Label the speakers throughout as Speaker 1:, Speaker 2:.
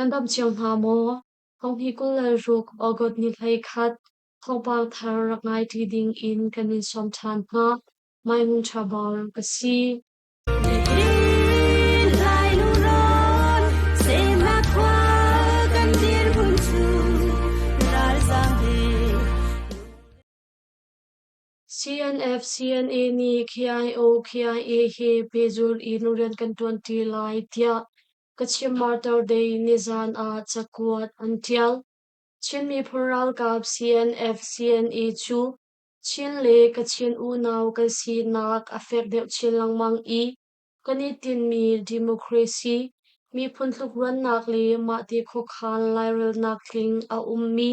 Speaker 1: Nan dam cio hna maw? Thonghni 26 August ni 11 thawngpang thar rak ngai ṭi ding in kan in sawm ṭhan hna. Maimun ṭha bal ka si. CNF CNA nih KIO KIA he pehzulh in rian kan ṭuanṭi lai tiah Kachin Martyr Day nizaan ah cakuat an ṭial. Chin miphun ralkap CNF CNA cu Chin le Kachin unau kan sinak a fek deuh chin lengmang i kan i tinhmi democracy, miphun tlukruannak le mahte khuakhan lairelnak tling a ummi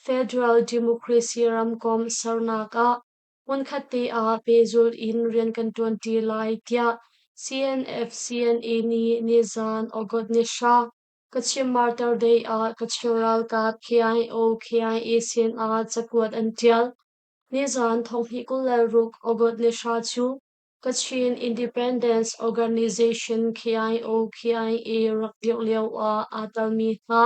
Speaker 1: federal democracy ramkomh sernak ah hmunkhat te ah pehzulh in rian kan ṭuanṭi lai tiah CNF-CNA nih nizaan August ni 9 Kachin Martyr Day ah Kachin ralkap KIO KIA sin ah cakuat an ṭial. Nizaan thonghnih 26 August ni 9 cu Kachin Independence Organization KIO KIA rak dirh lio ah aa telmi hna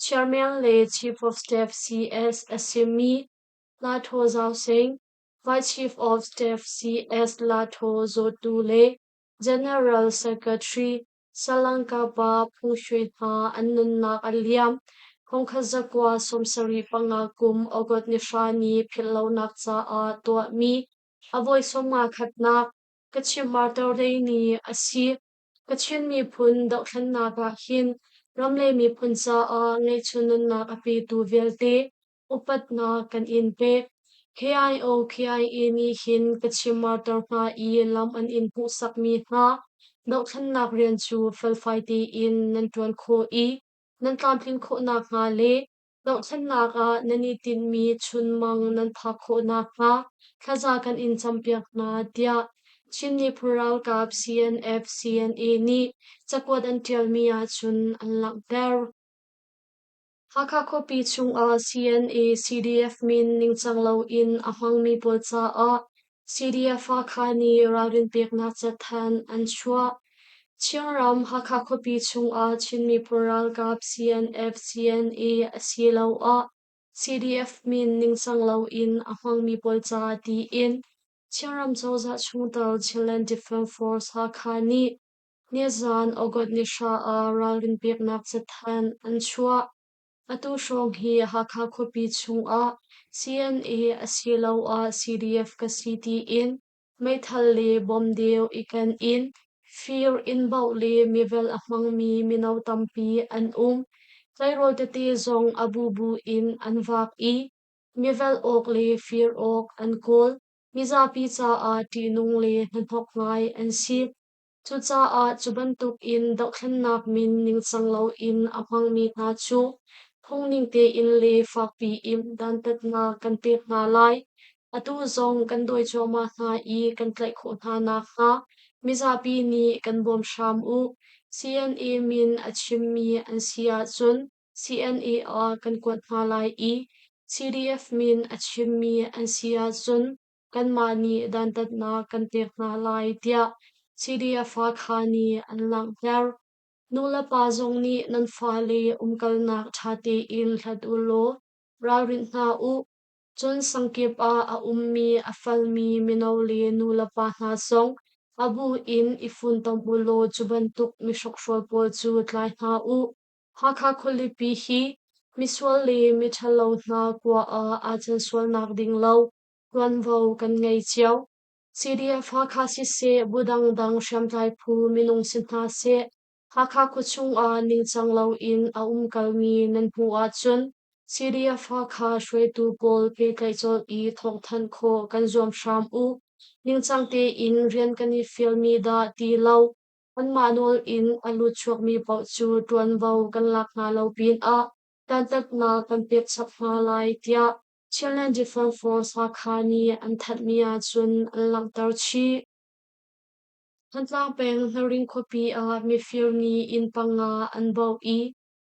Speaker 1: Chairman le Chief of Staff CS a simi La Thaw Zau Sing, Vice Chief of Staff CS La Thaw Zaw Tu le General Secretary Salangka pa Phung Shwe hna an nunnak a liam. Thongkhat zakua 75 kum August ni 9 ni philhlonak caah tuahmi a voi 50 khatnak Kachin Martyr Day ni a si. Kachin miphun dohthlennak ah hin ram le miphun caah ngeihchun nunnak a petu vialte upatnak kan in pek. KIO KIA nih hin Kachin martyr hna i lam an in hmuhsakmi hna dohthlennak rian cu felfai tein nan ṭuan khawh i nan tlamtlin khawh nakhnga le dohthlennak ah nan i tinhmi chunmang nan phak khawh nakhnga thlaza kan in campiak hna tiah Chin Miphun Ralkap CNF CNA nih cakuat an ṭialmi ahcun an langhter. Hakha khuapi chungah CNA-CDF min ningcang loin a hmangmi pawl caah CDF Hakha nih ralrin peknak cathanh an chuah. Chinram Hakha khuapi chungah Chin miphun ralkap CNF-CNA asiloah CDF min ningcang loin a hmangmi pawl ca tiin Chinram cozah chungtel Chinland Defense Force Hakha nih Nizaan August ni 9 ah ralrin peknak cathanh an chuah. Atu hrawng hi Hakha khuapi chungah CNA asiloah CDF ka si tiin meithal le bom deu i ken in fir inn baoh le mivel a hmangmi mino tampi an um. Tleirawl tete zong a bubu in an vak i mivel awk le fir awk an kawl. Mizapi caah ṭihnung le hnahnok ngai an si. Cucaah cu bantukin dohthlennak min ningcang loin a hmangmi hna cu phungning tein le fakpi in dantatnak kan pek hna lai. Atu zong kan dawi cuahmah hna i kan tlaih khawh hna nakhnga mizapi nih kan bawm hram u. CNA min a chimmi an si ahcun CNA ah kan kuat hna lai i CDF min a chimmi an si ahcun kanmah nih dantatnak kan pek hna lai tiah CDF Hakha nih an langhter. Nulepa zong nih nan fale umkalnak ṭha tein hlat u law ralrin hna u. Cun sangkip ah a ummi a falmi mino le nulepa hna zong a bu in i funtom u law cu bantuk mihrokhrawl pawl cu tlai hna u. Hakha khualipi hi misual le miṭhalo hna kua ah aa can sualnak ding lo ṭuanvo kan ngei cio. CDF Hakha siseh, bu dangdang hriamtlai phu minung si hna seh, Hakha khuachung ah ningcang loin a umkalmi nan hmuh ahcun CDF Hakha hruaitu pawl pehtlaih colh i thawngthanh khawh kan zuam hram u. Ningcang tein rian kan i fialmi dah ti lo, Anmah nawl in a lut chuakmi paoh cu ṭuanvo kan lak hna lo pinah dantatnak kan pek chap hna lai tiah Chinland Defense Force Hakha nih an thanhmi ahcun an langhter chih. Thantlang peng Hnaring khuapi ah mifir nih inn panga an baoh i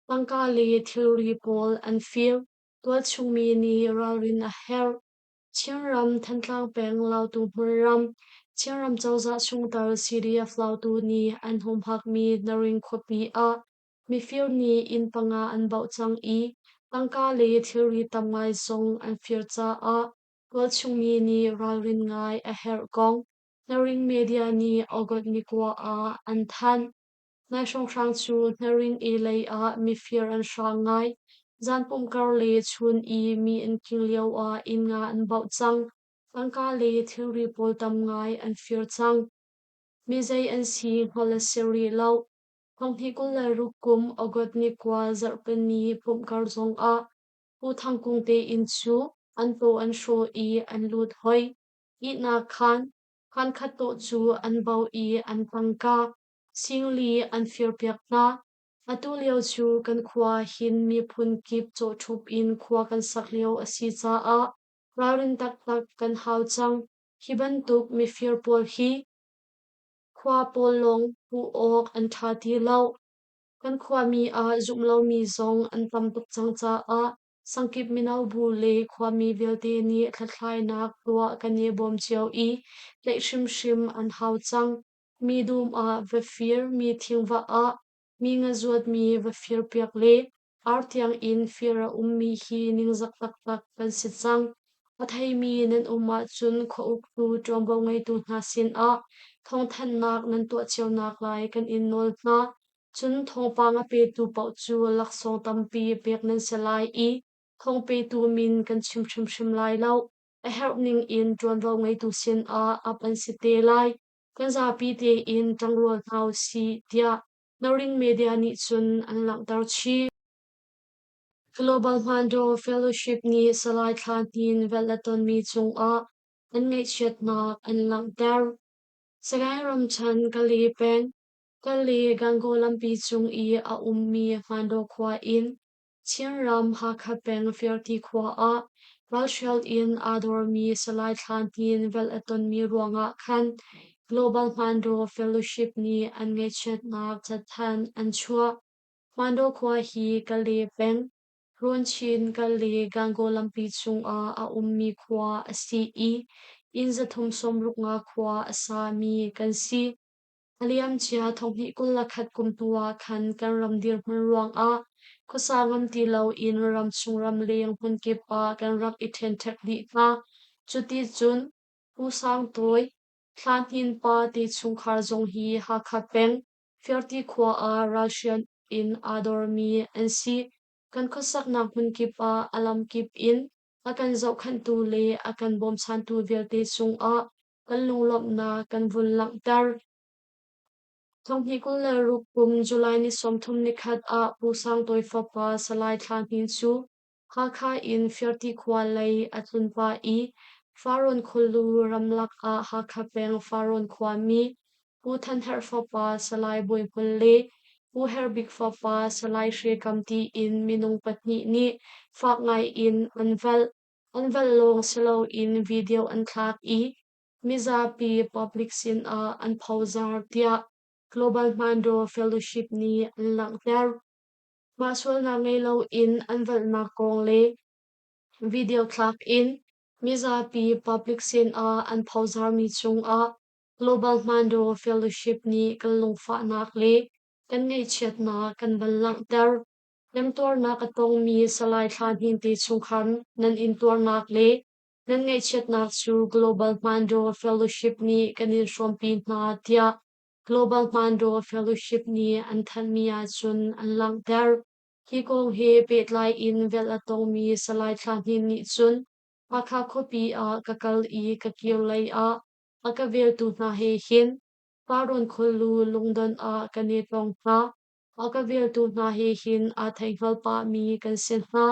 Speaker 1: tangka le thilri pawl an fir. Tualchungmi nih ralrin a herh. Chinram Thantlang peng Lautu hmunram Chinram cozah chungtel CDF Lautu nih an humhakmi Naring khuapi ah Mifir nih inn panga an bauh cang i tangka le thilri tam ngai zong an fir caah tualchung mi nih ralrin ngai a herh kong Hnaring media nih August ni 9 ah an thanh. Nai hrawnghrang cu Hnaring e lei ah mifir an hrang ngai. Zan pumkar le chun i mi an king lio ah inn nga an bauh cang. Tangka le thilri pawl tam ngai an fir cang. Mi zei an si hngalh a si rih lo. Thonghnih 26 kum August ni 9 zarhpini pumhkar zongah Pu Thang Kung te inn cu an taw an hrawh i an lut hoi. Ihnak khaan, khaan khat tawh cu an bauh i an tangka singli an firpiak hna. Atu lio cu kan khua hin miphun kip cawhṭhup in khua kan sak lio a si caah ralrin taktak kan hau cang. Hi bantuk mifir pawl hi khua pawl lawng puh awk an ṭha ti lo. Kan khuami ah zumh lomi zong an tam tuk cang caah sangkip mino bu le khuami vialte nih hlathlainak tuah kan i bawm cio i tlaih hrimhrim an hau cang. Mi dum ah va fir, mi thing va ah, mi nga zuatmi va firpiak le ar tiang in fir a ummi hi ningzak taktak kan si cang. A theimi nan um ahcun khua uktu ṭuanvo ngeitu hna sinah thawngthanhnak nan tuah cionak lai kan in nawl hna. Cun thawngpang a petu paoh cu laksawng tampi pek nan si lai i thawngpetu min kan chim hrimhrim lai lo. A herh ning in ṭuanvo ngeitu sinah ap an si te lai. Kan zapi tein ṭangrual hna u sih, tiah Noring Media nih cun an langhter chih. Global Hmando Fellowship nih Salai Thla Hnin velh a tonmi cungah an ngaihchiatnak an langhter. Sagaing ramṭhen Kale peng, Kale Gangaw lampi cung i a ummi Hmando khua in Chinram Hakha peng Fiarti khua ah ralhrial in aa dormi Salai Thla Hnin velh a tonmi ruangah khan Global Hmando Fellowship nih an ngaihchiatnak cathanh an chuah. Hmando khua hi Kale peng, Rawnchin Kale Gangaw lampi cungah a ummi khua a si i inn 365 khua a sami kan si. A liamcia 2021 kum hnu ah khan kan ram dirhmun ruangah khuasa ngam ti loin ramchung ramleng hmunkip ah kan rak i ṭhenṭhek dih hna. Cuti cun Pu Sang Tawi, Thla Hnin pa te chungkhar zong hi Hakha peng, Fiarti khua ah ralhrial in aa dormi an si. Kan khuasaknak hmunkip ah a lamkip in a kan zohkhenhtu le a kan bawmchantu vialte cungah kan lunglawmhnak kan vun langhter. 2026 kum July ni 31 ah Pu Sang Tawi fapa Salai Thla Hnin cu Hakha in Fiarti khua lei a tlun pah i Farrawn khualu ramlak ah Hakha peng Farrawn khuami Pu Than Herh fapa Salai Bawi Hmul le Pu Herh Bik fapa Salai Hre Kam tiin minung pahnih nih fak ngai in an velh. An velh lawng si loin video an thlak i mizapi public sinah an phozar tiah Global Hmando Fellowship nih an langhter. Mah sualnak ngei loin an velhnak kong le video thlak in mizapi public sinah an phozarmi cungah Global Hmando Fellowship nih kan lungfahnak le kan ngaihchiatnak kan van langhter. Temtuarnak a tongmi Salai Thla Hnin te chungkhar nan intuarnak le nan ngaihchiatnak cu Global Hmando Fellowship nih kan in hrawmpi hna tiah Global Hmando Fellowship nih an thanhmi ahcun an langhter. Hi kong he pehtlai in velh a tongmi Salai Thla Hnin nih cun Hakha khuapi ah ka kal i ka kir lei ah a ka veltu hna he hin Farrawn khualu lungdonh ah kan i tong hna. A ka veltu hna he hin aa theihngal pahmi kan si hna.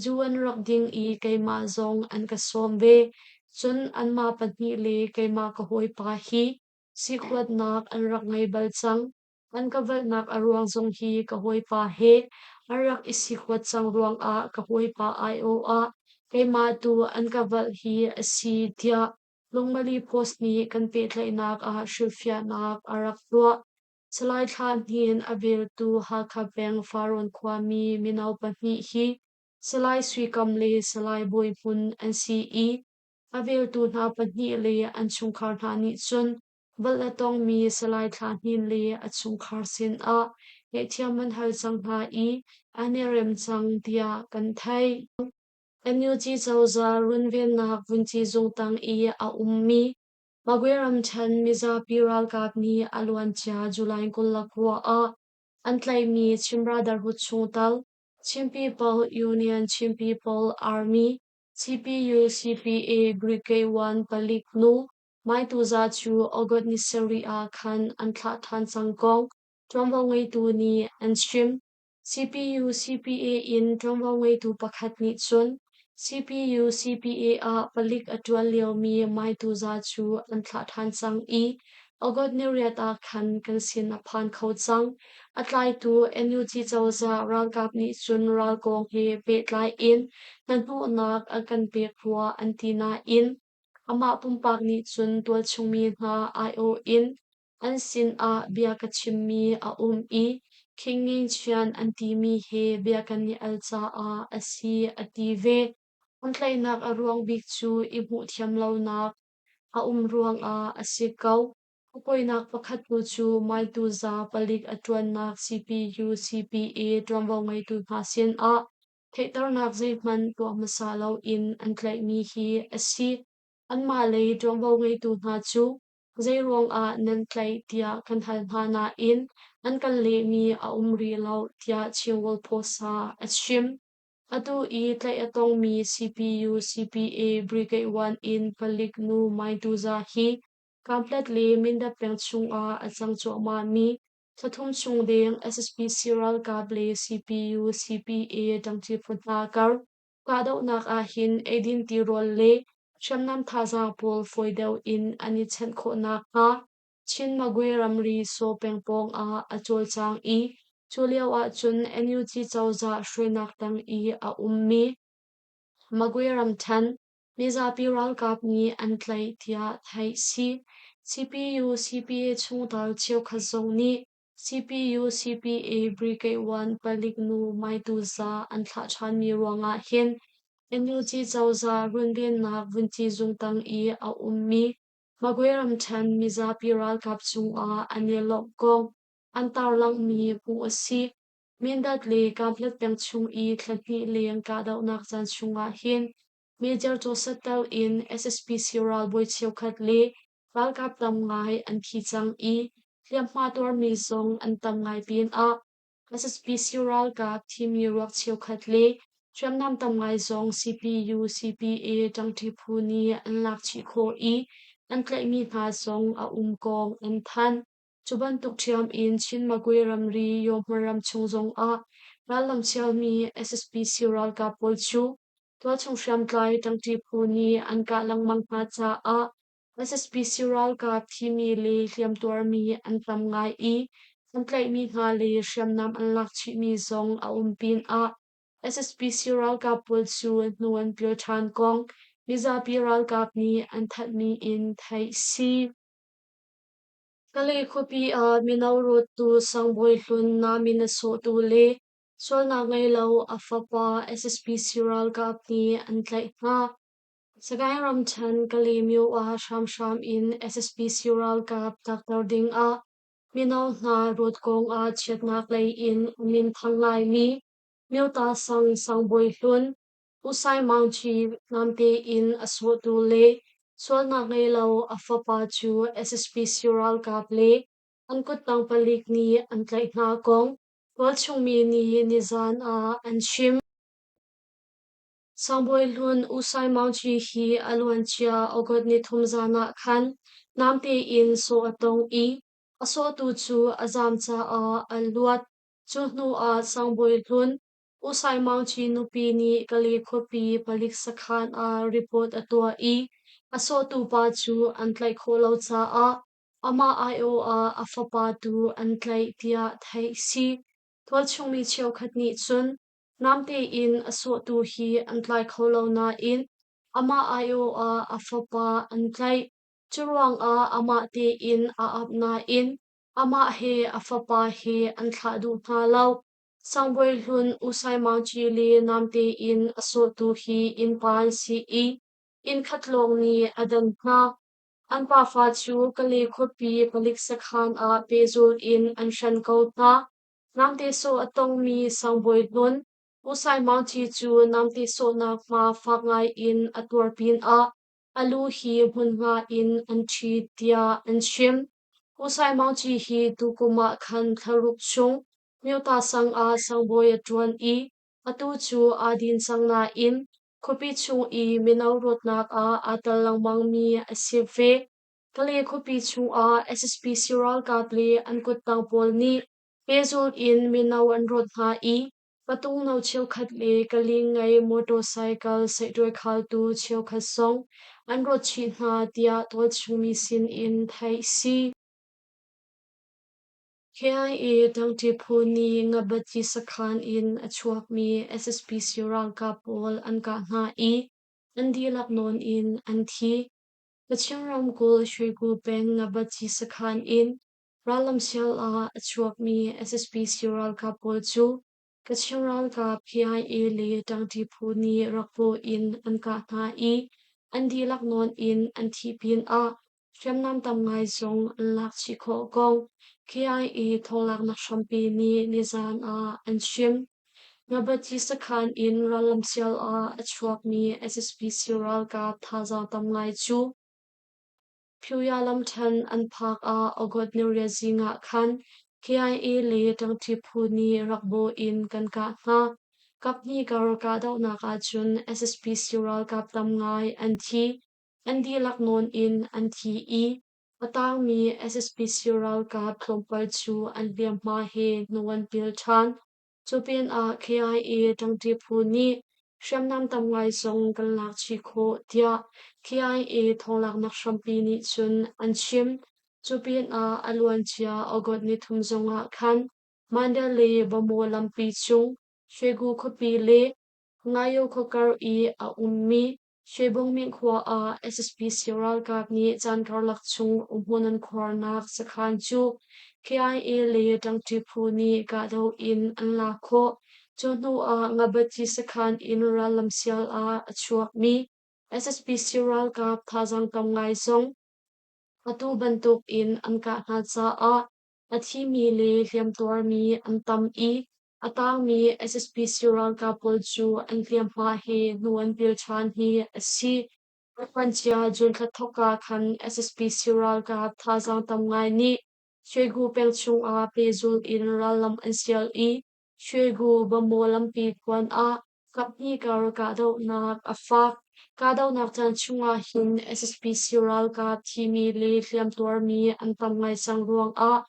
Speaker 1: Zu an rak ding i keimah zong an ka sawm ve. Cun anmah pahnih le keimah ka hawipa hi sikhuatnak an rak ngei bal cang. An ka velhnak a ruang zong hi ka hawipa he an rak i sikhuat cang ruangah ka hawipa aiawh ah keimah tu an ka velh hi a si tiah Lungmali Post nih kan pehtlaihnak ah hrilhfiahnak a rak tuah. Salai Thla Hnin a veltu Hakha peng Farrawn khuami mino pahnih hi Salai Sui Kam le Salai Bawi Hmun an si i a veltu hna pahnih le an chungkhar hna nih cun velh a tongmi Salai Thla Hnin le a chungkhar sinah Ngaihthiam an hal cang hna i an i rem cang tiah kan theih. NUG cozah runvennak vunci zung tang i a ummi Magwe ramṭhen mizapi ralkap nih a luancia July 29 ah an tlaihmi Chin Brotherhood chungtel Chin People Union Chin People Army CPU CPA Brigade 1 palik nu Mai Tuza cu August ni sarih ah khan an thlah ṭhan cang kong ṭuanvo ngeitu nih an chim. CPU CPA in ṭuanvo ngeitu pakhat nih cun CPU CPA ah palik a ṭuan liomi Mai Tuza cu an thlah ṭhan cang i August ni riat ah khan kan sin a phan kho cang. A tlaitu NUG cozah ralkap nih cun ral kong he pehtlai in hnahnawhnak an kan pek rua an ti nain amah pumpak nih cun tualchung mi hna aiawh in an sinah bia ka chimmi a um i King Ningchian an timi he bia kan i al caah a si a ti ve. An tlaihnak a ruang bik cu i hmuhthiam lonak a um ruangah a si ko. A poinak pakhat tu cu Maituza palik a ṭuannak CPU CPA ṭuanvo ngeitu hna sinah theihternak zeihmanh tuah hmasa loin an tlaihmi hi a si. Anmah lei ṭuanvo ngeitu hna cu zeiruangah nan tlaih tiah kan hal hna nain an kan lehmi a um rih lo tiah Chin World Post ah a chim. Atu i tlaih a tongmi CPU CPA Brigade 1 in palik nu Mai Tuza hi Kanpetlet le Mindat peng chungah a cang cuahmahmi thlathum chung deng SSPC ralkap le CPU CPA ṭangṭi phu hna kar kahdohnak ahhin eidin tirawl le hriamnam thazaang pawl fawi deuh in an i chanh khawh nakhnga Chin Magwe ramri Saw peng pawng ah a cawlcang i cu lio ahcun NUG cozah hruainak tang i a ummi Magwe ramṭhen mizapi ralkap nih an tlaih tiah theih si. CPU CPA chungtel cheukhat zong nih CPU CPA Brigade 1 palik nu Mai Tu Za an thlah ṭhanmi ruangah hin NUG cozah runvennak vunci zung tang i a ummi Magwe ramṭhen mizapi ralkap cungah an i lawmh kong an tarlanghmi hmuh a si. Mindat le Kanpetlet peng chung i thla hnih leng kahdohnak caan chungah hin Major Joseph tel in SSPC ralbawi cheukhat le ralkap tam ngai an thi cang i hliamhma tuarmi zong an tam ngai pinah SSPC ralkap thimi ruak cheukhat le hriamnam tam ngai zong CPU CPA ṭangṭi phu nih an lak chih khawh i an tlaihmi hna zong a um kong an thanh. Cu bantuk ṭhiam in Chin Magwe ramri Yawhmar ram chung zongah rallam chialmi SSPC ralkap pawl cu tualchung hriamtlai ṭangṭi phu nih an kah lengmang hna caah SSPC ralkap thimi le hliamtuarmi an tam ngai i an tlaihmi hna le hriamnam an lak chihmi zong a um pinah SSPC ralkap pawl cu hnu an pil ṭhan kong mizapi ralkap nih an thanhmi in theih si. Kalay khuapi ah mino rawttu Sangbawi Hlun namin a sawhtu le sualnak ngei lo a fapa SSPC ralkap nih an tlaih hna. Sagaing ramṭhen Kalaymyo ah hramhram in SSPC ralkap tlakter dingah mino hna rawt kongah chiatnak lei in a minthang ngaimi Myota Sang Sangbawi Hlun, U Sai Maung Kyi namte in a sawhtu le sualnak ngei lo a fapa cu SSPC ralkap le an kuttang palik nih an tlaih hna kong tualchung mi nih nizaan ah an chim. Sangbawi Hlun U Sai Maung Kyi hi a luancia August nithum zan ah khan namte in sawh a tong i a sawhtu cu a zaam caah a luat. Cu hnu ah Sangbawi Hlun U Sai Maung Kyi nupi nih Kalay khuapi palik sakhan ah report a tuah i a sawhtu pa cu an tlaih khawh lo caah amah aiawh ah a fapa tu an tlaih tiah theih si. Tualchung mi cheukhat nih cun namte in a sawhtu hi an tlai kho lo nain amah aiawh ah a fapa an tlaih. Curuangah amah tein a ap nain amah he a fapa he an thlah duh hna lo. Sangbawi Hlun U Sai Maung Kyi le namte in a sawhtu hi innpa an si i inn khat lawng nih a dan hna. An pafa cu Kalay khuapi palik sakhan ah pehzulh in an hren ko hna. Namte sawh a tongmi Sangbawi Hlun, U Sai Maung Ci cu namte sawhnak hma fak ngai in a tuar pinah a lu hi hmunhma in an ṭhit tiah an chim. U Sai Maung Ci hi tukum ah khan thlaruk chung Myota sang ah sangbawi a ṭuan i atu cu aa din cang nain khuapi chung i mino ruatnak ah aa tel lengmangmi a si ve. Kale khuapi chungah SSPC ralkap le an kuttang pawl nih pehzulh in mino an rawt hna i patung no cheukhat le kaling ngei motorcycle saihṭuai khaltu cheukhat zong an rawt chih hna tiah tualchungmi sin in theih si. KIA ṭangṭi phu nih Ngabati sakhan in a chuakmi SSPC ralkap pawl an kah hna i an dihlak nawn in an thi. Kachin ramkulh Shwegu peng Ngabati sakhan in rallamsial ah a chuakmi SSPC ralkap pawl cu Kachin ralkap KIA le ṭangṭi phu nih rakpaw in an kah hna i an dihlak nawn in an thih pinah hriamnam tam ngai zong an lak chih khawh kong KIA thawnglaknak hrampi nih nizaan ah an chim. Ngabati sakhan in rallamsial ah a chuakmi SSPC ralkap thazaang tam ngai cu Phiuya lamṭhen an phak ah August niriat zing ah khan KIA le ṭangṭi phu nih rakbaw in kan kah hna. Kaphnih kar kahdohnak ahcun SSPC ralkap tam ngai an thi. An dihlak nawn in an thi i a tangmi SSPC ralkap tlawmpal cu an hliamhma he hnu an pil ṭhan. Cu pinah KIA ṭangṭi phu nih hriamnam tam ngai zong kan lak chih khawh tiah KIA thawnglaknak hrampi nih cun an chim. Cu pinah a luancia August nithum zongah khan Mandalay Bamaw lampi cung Shwegu khuapi le Ngayo khuakar i a ummi Shwebungming khua ah SSPC ralkap nih caan karlak chung umhmun an khuarnak sakhan cu KIA le ṭangṭi phu nih kahdoh in an lak khawh. Cu hnu ah Ngabati sakhan in rallamsial ah a chuakmi SSPC ralkap thazaang tam ngai zong atu bantuk in an kah hna caah a thimi le hliamtuarmi an tam i a tangmi SSPC ralkap pawl cu an hliamhma he hnu an pil ṭhan hi a si. Ruancia June thla thawk ah khan SSPC ralkap thazaang tam ngai nih Shwegu peng chungah pehzulh in rallam an sial i Shwegu Bamaw lampi kuan ah kaphnih kar kahdohnak a fak. Kahdohnak caan chungah hin SSPC ralkap thimi le hliamtuarmi an tam ngai cang ruangah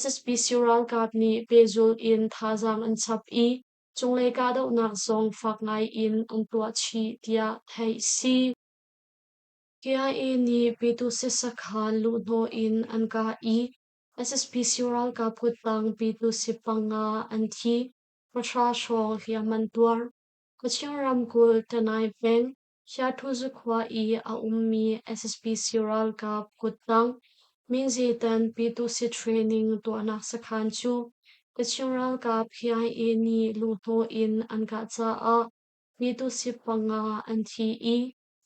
Speaker 1: SSPC ralkap nih pehzulh in thazaang an chap i cunglei kahdohnak zong fak ngai in an tuah chih tiah theih si. KIA nih Pyituhsit sakhan luhhnawh in an kah i SSPC ralkap kuttang Pyituhsit panga an thi. Pahra hrawng hliam an tuar. Kachin ramkulh Tanai peng Hyathuzu khua i a ummi SSPC ralkap kuttang Minzitan Pyituhsit training tuahnak sakhan cu Kachin ralkap KIA nih luhhnawh in an kah caah Pyituhsit panga an thi i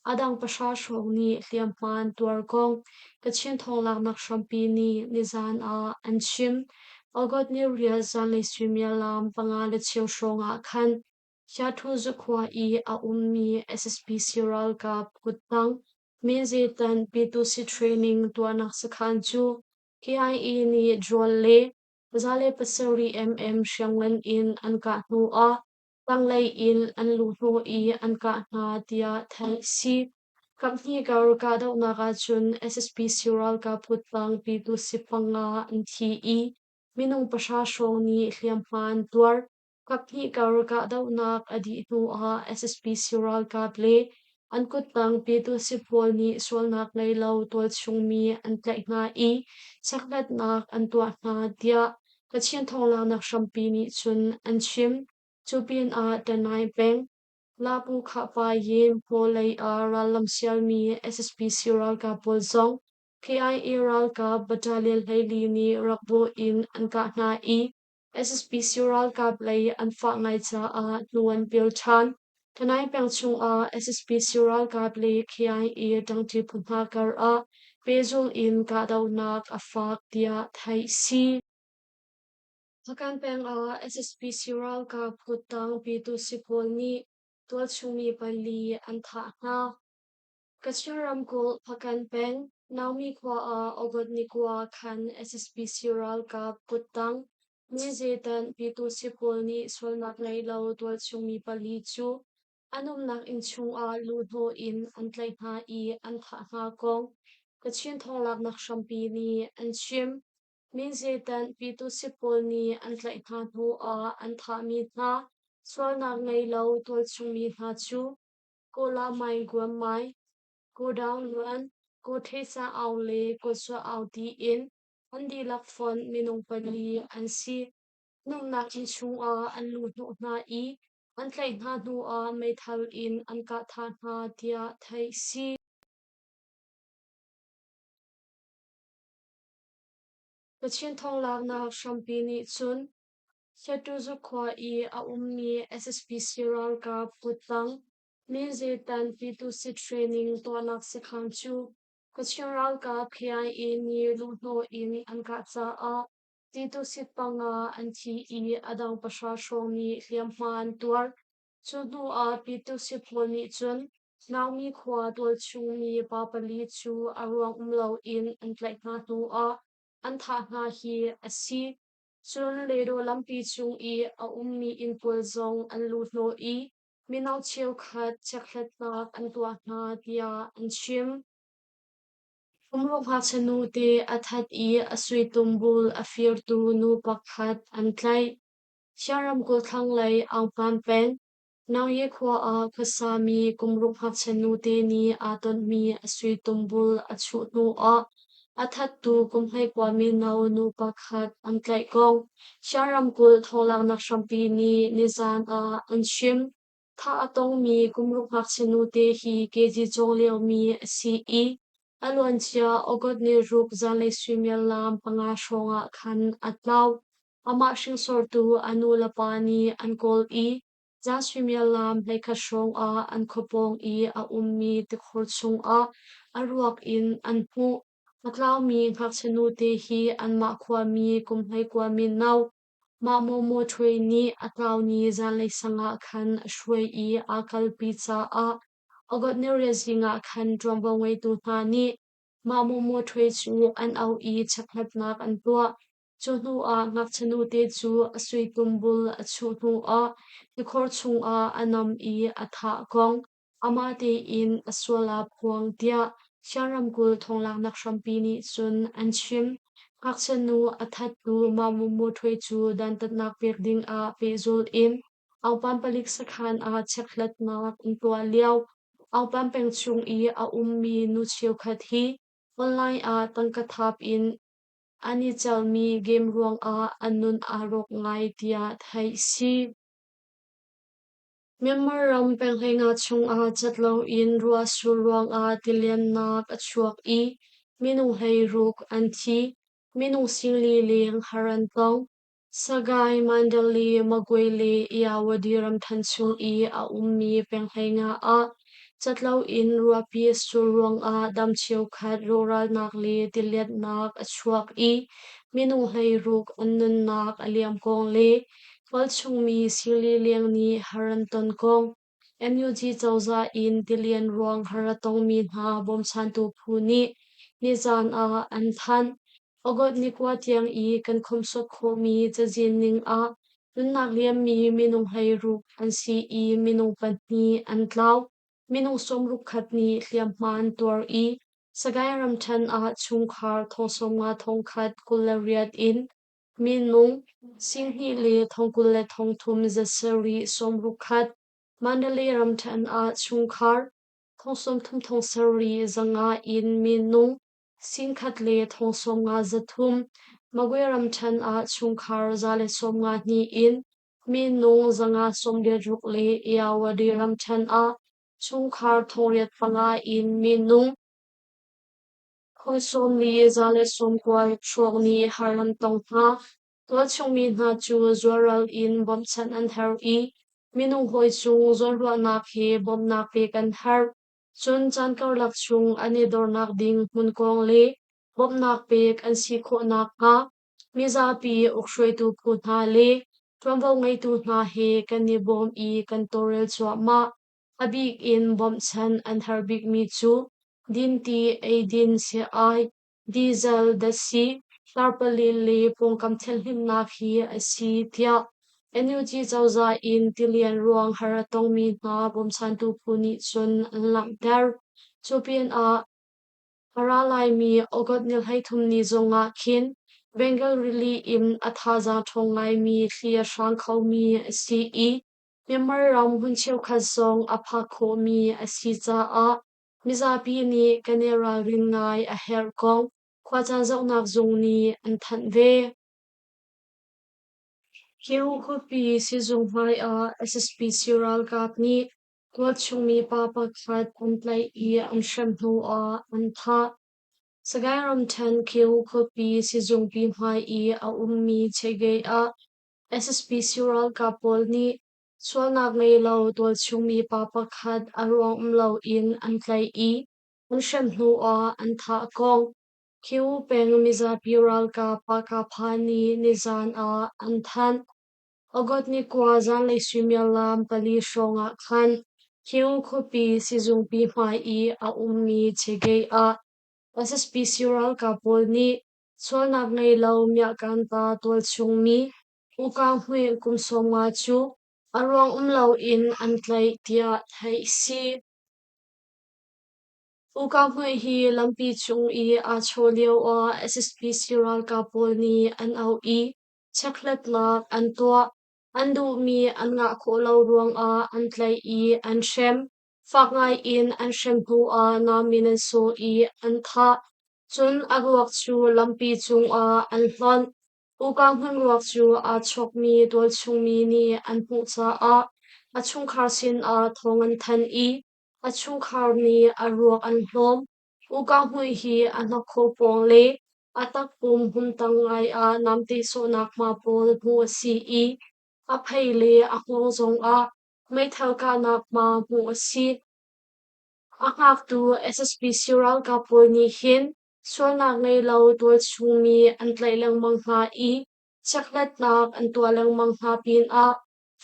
Speaker 1: a dang pahra hrawng nih hliamhma an tuar kong Kachin thawnglaknak hrampi nih nizaan ah an chim. August ni riat zanlei suimilam panga le cheu hrawng ah khan Hyathuzu khua i a ummi SSPC ralkap kuttang Minzitan Pyituhsit training tuahnak sakhan cu KIA nih drone le 107 mm hriamngan in an kah hnu ah tanglei in an luhhnawh i an kah hna tiah theih a si. Kaphnih kar kahdohnak ahcun SSPC ralkap kuttang Pyituhsit panga an thi i minung pahra hrawng nih hliamhma an tuar. Kaphnih kar kahdohnak a dih hnuah SSPC ralkap le an kuttang Pyituhsit pawl nih sualnak ngei lo tualchungmi an tlaih hna i chekhlatnak an tuah hna tiah Kachin thawnglaknak hrampi nih cun an chim. Cu pinah Tanai peng Lapu Khahpa Yin hmawlei ah rallam sialmi SSPC ralkap pawl zong KIA ralkap battalion 14 nih rakbawh in an kah hna i SSPC ralkap lei an fah ngai caah hnu an pil ṭhan. Tanai peng chungah SSPC ralkap le KIA ṭangṭi phu hna kar ah pehzulh in kahdohnak a fak tiah theih si. Hpakant peng ah SSPC ralkap kuttang Pyitusi pawl nih tualchung mi pali an thah hna. Kachin ramkulh Hpakant peng Naumi khua ah August ni 9 khan SSPC ralkap kuttang Mizetan Pyitusi pawl nih sualnak ngei lo tualchung mi pali cu an umnak inn chungah luhhnawh in an tlaih hna i an thah hna kong Kachin thawnglaknak hrampi nih an chim. Minzetan Pyitusi pawl nih an tlaih hna hnuah an thahmi hna sualnak ngei lo tualchung mi hna cu Kawla Mai Guam Mai, Kodaung Luan, Kawṭhesa Aung le Kawsua Aung tiin an dihlak fonh minung pali an si. Numnak inn chungah an luhhnawh hna i an tlaih hna hnuah meithal in an kah thah hna tiah theih si. Kachin thawnglaknak hrampi nih cun Hletuzuk khua i a ummi SSPC ralkap kuttang Minzetan Pyitusit training tuahnak sakhan cu Kachin ralkap KIA nih luhhnawh in an kah caah Titusit panga an thi i a dang pahra hrawng nih hliamhma an tuar. Cu hnu ah Pyitusit pawl nih cun Naumi khua tualchung mi pa pali cu a ruang um loin an tlaih hna hnu ah an thah hna hi a si. Cun Ledo lampi cung i a ummi inn pawl zong an luhhnawh i mino cheukhat chekhlatnak an tuah hna tiah an chim. Pumruk ngakchia nute a that i a sui tumbul a firtu nu pakhat an tlaih. Chin ramkulh thlanglei Aungpan peng, Nangye khua ah khuasami kumruk ngakchia nute nih aa tonmi a sui tumbul a chuh hnuah a thattu kum 19 mino nu pakhat an tlaih kong Chin ramkulh thawnglaknak hrampi nih nizaan ah an chim. Thah a tongmi kumruk ngakchia nute hi KG cawng liomi a si i a luancia August ni ruk zanlei suimilam 5 hrawng ah khan a tlau. Amah hringsortu a nu le pa nih an kawl i zan suimilam 11 hrawng ah an khuapawng i a ummi tikhur chungah a ruak in an hmuh. A tlaumi ngakchia nute hi anmah khuami kum 19 mino Mah Momo Htwe nih a tlauni zanlei sang ah khan a hruai i aa kalpi caah August ni riat zing ah khan ṭuanvo ngeitu hna nih mah Momo Htwe cu an auh i chekhlatnak an tuah. Cu hnuah ngakchia nute cu a sui tumbul a chuh hnuah tikhor chungah a nam i a thah kong amah tein a sual aa phuang tiah Shan ramkulh thawnglaknak hrampi nih cun an chim. Ngakchia nu a thattu Mah Momo Htwe cu dantatnak pek dingah pehzulh in Aungpan palik sakhan ah chekhlatnak an tuah lio. Aungpan peng chung i a ummi nu cheukhat hi online ah tangka thap in an i celmi game ruangah an nun aa rawk ngai tiah theih si. Myanmar ram peng 15 chungah cat loin ruahsur ruangah tiliannak a chuak i minung 16 an thi. Minung 40 leng har an tong. Sagaing, Mandalay, Magway le Irrawaddy ramthen chung i a ummi peng 15 ah cat loin ruahpi sur ruangah dam cheukhat rawhralnak le tiliannak a chuak i minung 16 an nunnak a liam kong le tualchungmi sili leng nih har an ton kong NUG cozah in tilian ruang har a tongmi hna bawmchantu phu nih nizaan ah an thanh. August ni 9 tiang i kan khomhsuat khawhmi cazin ning ah nunnak liammi minung 16 an si i minung pahnih an tlau. Minung 61 nih hliamhma an tuar i Sagaing ramṭhen ah chungkhar 90128 in minung 2,000 le 23 zasarih 61, Mandalay ramṭhen ah chungkhar 33,700 in minung 1,000 le 903, Magwe ramṭhen ah chungkhar 152 in minung 586 le Irrawaddy ramṭhen ah chungkhar 805 in minung 41,190 hrawng nih har an tong hna. Tualchungmi hna cu zualral in bawmhchanh an herh i minung hawi cung zawnruahnak he bawmhnak pek an herh. Cun caan karlak chung an i dornak ding hmun kong le bawmhnak pek an si khawh nakhnga. Mizapi ukhruaitu phu hna le ṭuanvo ngeitu hna he kan i bawm i kan tawlrel cuahmah. A bik in bawmhchanh an har bikmi cu dinti, eidin, sii-ai, diesel, datsi, tarpalin le pawngkam thianhhlimhnak hi a si, tiah NUG cozah in tilian ruang har a tongmi hna bawmchantu phu nih cun an langhter. Cu pinah A ra laimi August ni 33 ni zongah khin Bengal Rili in a thazaang ṭhawng ngaimi thli a hrang khomi a si i Myanmar ram hmun cheukhat zong a phak khawhmi a si caah mizapi nih kan i ralrin ngai a herh kong khuacaan zohnak zung nih an thanh ve. Kyiv khuapi sizung hmai ah SSPC ralkap nih Tualchung mi pa pakhat an tlaih i an hrem hnuah an thah. Sagaing ramṭhen Kyiv khuapi sizungpi hmai i a ummi Chegay ah SSPC ralkap pawl nih sualnak ngei lo tualchung mi pa pakhat a ruang um loin an tlaih i an hrem hnuah an thah kong Kyiv peng mizapi ralkap Pakapha nih nizaan ah an thanh. August ni 9 zanlei suimilam 4 hrawng ah khan Kyiv khuapi sizungpi hmai i a ummi Chegay ah SSPC ralkap pawl nih sualnak ngei lo miahkanta tualchung mi U Kang Hmui kum 50 cu a ruang um loin an tlaih tiah theih a si. U Kang Hmui hi lampi cung i aa chawh lioah SSPC ralkap pawl nih an auh i Chekhlatnak an tuah. An duhmi an ngah khawh lo ruangah an tlaih i an hrem. Fak ngaiin an hrem hnuah namin an sawh i an thah. Cun a ruak cu lampi cungah an hlonh. Uka hmun ruak cu aa chawkmi tualchungmi nih an hmuh caah a chungkhar sinah thawng an thanh i a chungkhar nih a ruak an hlawm. Uka hmui hi a hnakhaw pawng le a takpum hmuntang ngai ah namte sawhnak hma pawl hmuh a si i a phei le a hngawng zongah meithal kahnak hma hmuh a si. A hngaktu SSPC ralkap pawl nih hin sualnak ngei lo tualchungmi an tlaih lengmang hna i chekhlatnak an tuah lengmang hna pinah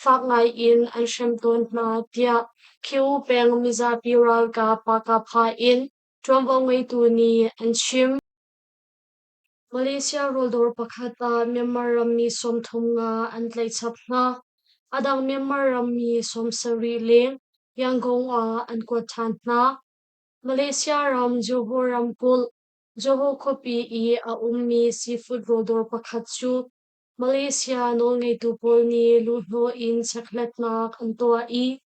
Speaker 1: fak ngaiin an hrem tawn hna tiah Khiu peng mizapi ralkap Pakapha in ṭuanvo ngeitu nih an chim. Malaysia rawldawr pakhat ah Myanmar rammi 35 an tlaih chap hna. A dang Myanmar rammi 70 leng Yangon ah an kuat ṭhan hna. Malaysia ram Johor ramkulh, Johor khuapi i a ummi seafood rawldawr pakhat cu Malaysia nawlngeitu pawl nih luhhnawh in chekhlatnak an tuah i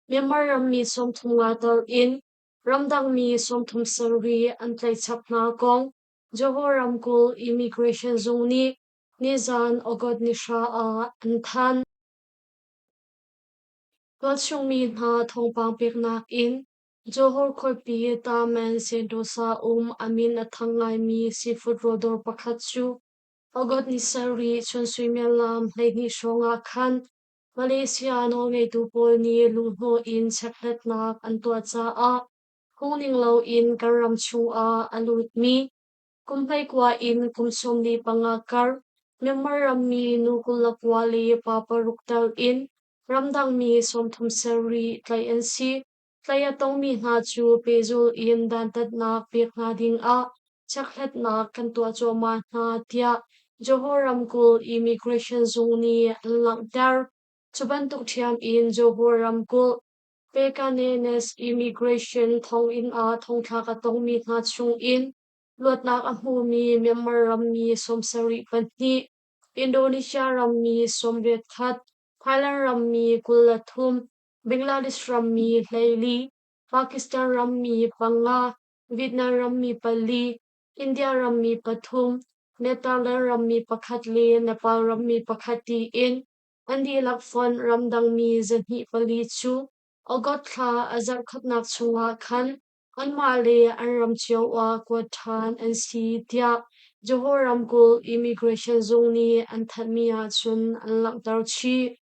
Speaker 1: Myanmar rammi 35 tal in ramdangmi 37 an tlaih chap hna kong Johor ramkulh Immigration zung nih nizan August ni 9 ah an thanh. Tualchung mi hna thawngpang peknak in Johor khuapi Taman Sentosa um a min a thang ngaimi seafood rawldawr pakhat cu August ni 7 chun suimilam 12 hrawng ah khan Malaysia nawlngeitu pawl nih luhhnawh in chekhlatnak an tuah caah phungning loin kan ram chungah a lutmi kum 19 in kum 45 kar Myanmar rammi nu 29 le pa 6 tel in ramdangmi 37 tlaih an si. Tlaih a tongmi hna cu pehzulh in dantatnak pek hna dingah chekhlatnak kan tuah cuahmah hna, tiah Johor ramkulh Immigration zung nih an langhter. Cu bantuk ṭhiam in Johor ramkulh Pekanines Immigration thonginn ah thongthlak a tongmi hna chungin luatnak a hmumi Myanmar rammi 74, Indonesia rammi 81, Thailand rammi 23, Bangladesh rammi 14, Pakistan rammi 5, Vietnam rammi 4, India rammi 3, Netherlands rammi 1 le Nepal rammi 1 tiin an dihlak fonh ramdangmi 204 cu August thla a zarhkhatnak chungah khan anmah le an ram cio ah kuat ṭhan an si tiah Johor ramkulh Immigration zung nih an thanhmi ahcun an langhter chih.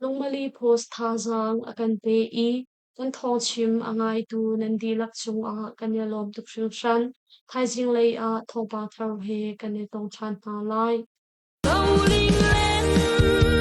Speaker 1: Lungmali. Chindaily Post thazaang a kan pe i kan thawngchim a ngaitu nan dihlak cungah kan i lawm tuk hringhran. Thaizing lei ah thawngpang thar he kan i tong ṭhan hna lai.
Speaker 2: Roling len.